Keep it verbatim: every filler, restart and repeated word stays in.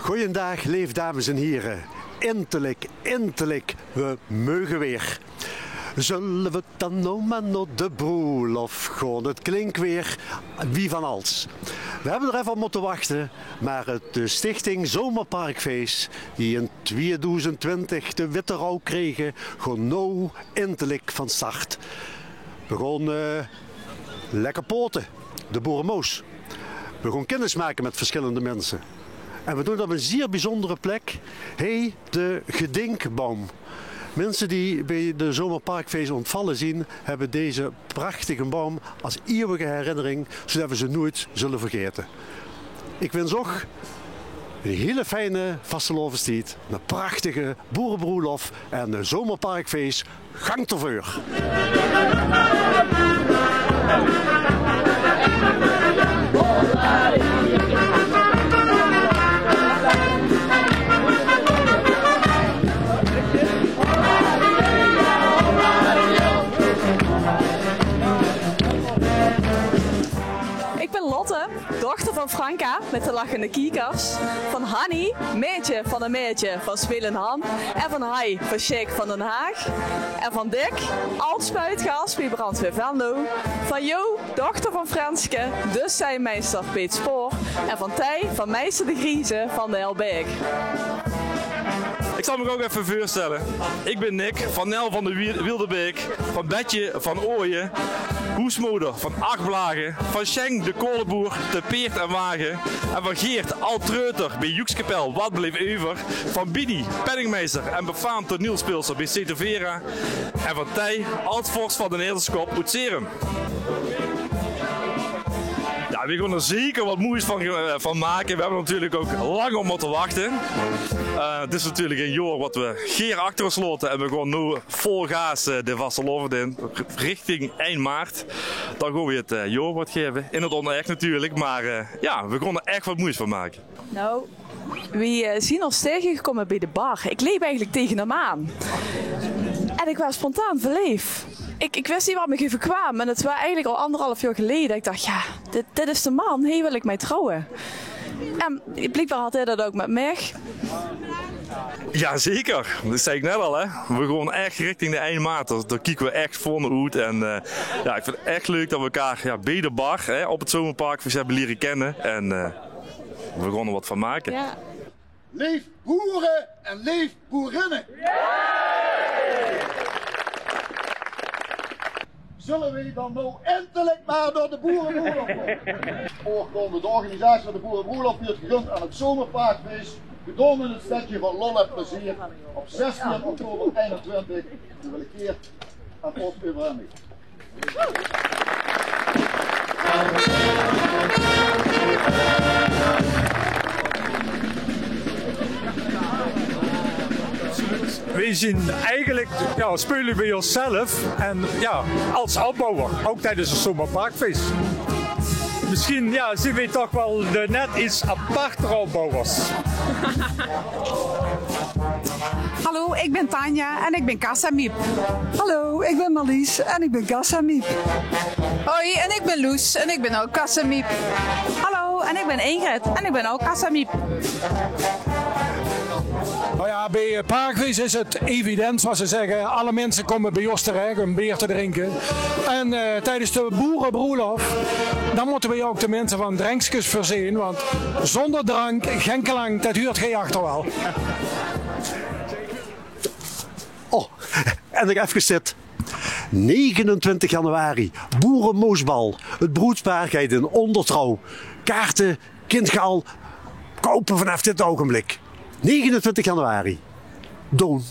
Goojendaag, leef dames en hiere. Indelik, indelik, we meuge weer. Zulle we dan noe mer nao de broelof gaon? 't Klink weer wie van Als. We hebbe d'r effe op mótte wachte, mer 't, de stichting Zomerparkfees, die in tweedoezend twintig de witte rouw krege, gaon noe indelik van start. We gaon, eh, lekker paote, de Boeremoos. We gaon kinnis make mit versjillende minse. En we doon 't op ein zeer bezunjere plek, hie de Gedinkboum. Minse die bie de Zomerparkfees óntvalle zien, hebbe deze prachtige boum es ieuwige herinnering, zoedet we ze noeit zulle vergaete. Ik wins uch ein hiel fijne vastelaovestied, ein prachtige boerebroelof en ein Zomerparkfees. Gank d'rveur! Ik bin Lotte, dochter van Franka mit de lachende kiekers, van Hanny, maedje van e maedje van Speel en Han, en van Hai, van Sjaek van Den Haag, en van Dick, ald-spuitgas bie Brandweer Venlo, van Jo, dochter van Frenske, de seinmeister bie 't spoor, en van Thei, van meister de Grieze van de Helbeek. Ik zal mich ouk effe veurstelle. Ik bin Nick, van Nel van de Wie-, Wielderbeek, van Betje van Ooyen, hoesmoder van Ach Blage, van Sjeng de koleboer te peerd en wage, en van Geert, ald-treuter bie Joekskapel Wat Bleef Euver, van Bini, penningmeister en befaamd toneelspeelster bie Setovera, en van Thei, ald-vors van de Nederskop oet Serum. Ja, we gaon d'r zeker wat moeis van, eh, van make. We hebbe d'r natuurlik ouk lang op mótte wachte. Eh, 't is natuurlik ein jaor wat we gaer achter ós laote en we gaon noe vol gaas, eh, de vastelaovend in, richting ein maart. Dan gaon we 't, eh, jaor wat gaeve, in 't onaeg natuurlik, mer, eh, ja, we gaon d'r ech wat moeis van make. Nou, we, eh, zien ós taengegekómme bie de bar. Ik leep eigelik taenge häöm aan. En ik waas spontaan verleef. Ik, ik wis neet wat mich euverkwaam. En 't waas eigelik al anderhalf jaor geleje det ik dach, ja, dit, dit is de man, hie wil ik mei trouwe. En bliekbaar had hae det ouk mit mich. Ja, zeker. Det zag ik net al, hè. We gaon ech richting de ein maart. Dao, dao kieke we ech veur nao oet. En, eh, ja, ik vind 't ech leuk det we elkaar, ja, bie de bar, hè, op 't Zomerparkfees hebbe liere kenne. En, eh, we gaon d'r wat van make. Ja. Leef boere en leef boerinne. Zulle we dan noe indelik mer door de boerebroelof gaon? Oorkonde: de organisatie van de boerebroelof wuurt gegund aan 't Zomerparkfees, gedaon in 't stedje veur lol en plezeer op zestien oktober einentwintig. Gefeliciteerd aan ós euvereiniging. Weej zien eigelik, ja, speule weej ós zelf en, ja, als opbouwer, ouk tiedes 't Zomerparkfees. Misschien, ja, zien weej toch waal de net iets apartere opbouwers. Hallo, ik bin Tanja en ik bin kassamiep. Hallo, ik bin Marlies en ik bin kassamiep. Hoi, en ik bin Loes en ik bin ouk kassamiep. Hallo, en ik bin Ingrid en ik bin ouk kassamiep. Nou ja, bie, eh, Parkfees is 't evident, zoeas ze zegge. Alle minse kómme bie ós terech um beer te drinke. En, eh, tiedes de boerebroelof, dan mótte weej ouk de minse van drenkskes veurzeen, want zónger drank gen klank, det huurt geej achterwaal. Oh, en nog efkes dit. Negenentwintig januari, Boeremoosbal. 't Broedspaar geit in óndertrouw. Kaarte kint geej al koupe vanaaf dit ougenblik. Negenentwintig januari. Doon.